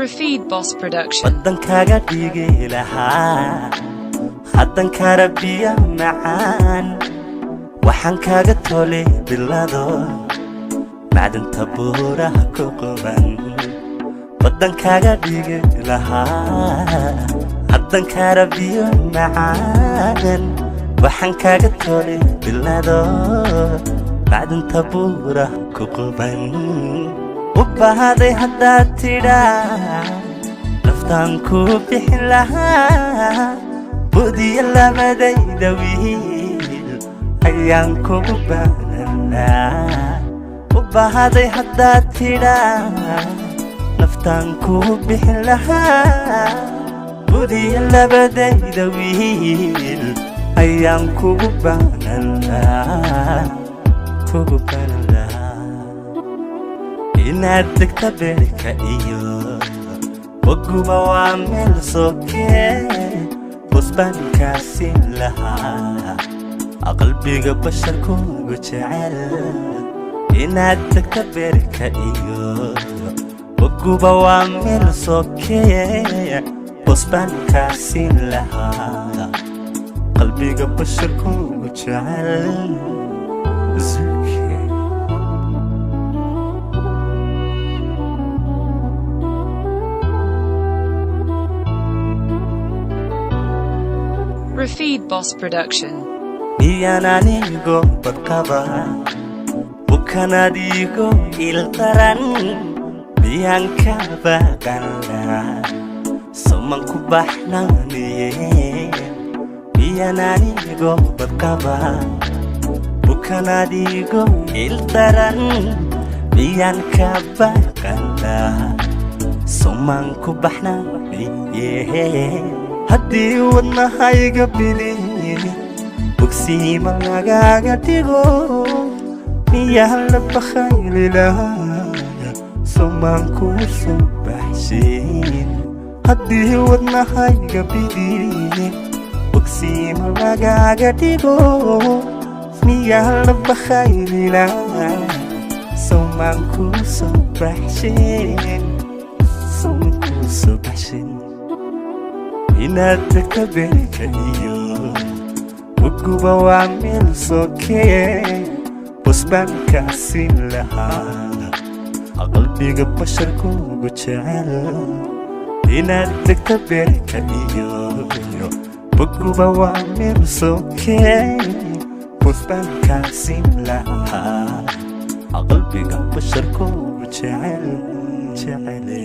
Rafid Boss Production. Waddankaaga dhigi lahaa haddan karabiya macaan, waxaan kaaga toli bilado macdanta buuraha ku quban. Waddankaaga dhigi lahaa haddan karabiyo macaan, waxaan kaaga toli bilado macdanta buuraha ku quban. U baahday haddaad tidhaa, naftaan kuu bixin lahaa. Budiya labadayda wiil ayaan kugu baanan. U baahday haddaad tidhaa, naftaan kuu bixin lahaa. Budiya labadayda wiil ayaan kugu baanan, kugu baanan lahaa. Inaad degta beerka iyo boguba waa meel sokee, busbaan kaasin lahaa qalbiga basharkuugu jecel. Inaad degta beerka iyo boguba waa meel sokee, busbaan kaasin lahaa qalbiga basharkuugu jecel. Zuke. Rafid Boss Production. Miyaan anigo badqaba bukanaadiigo ildaran? Miyaan ka baqanlaa soman ku baxnaaniye? Miyaan anigo badqaba bukanaadiigo ildaran? Miyaan ka baqanlaa soman ku baxnaaniye? Haddii wadnahayga bili bogsiima lagaaga dhigo, miyaa la bakhaylilaa somaan kuu soo baxshin? Haddii wadnahayga bidi bogsiima lagaaga dhigo, miyaa la bakhaylilaa somaan kuu soo baxshin, somaan kuu soo baxshin? Inaad tagta beerka iyo boguba waa meel sokee, busbaan kaasin lahaa qalbiga basharkuugu jecel. Inaad tagta beerka iyo boguba waa meel sokee, busbaan kaasin lahaa qalbiga basharkuugu jecel, jecele.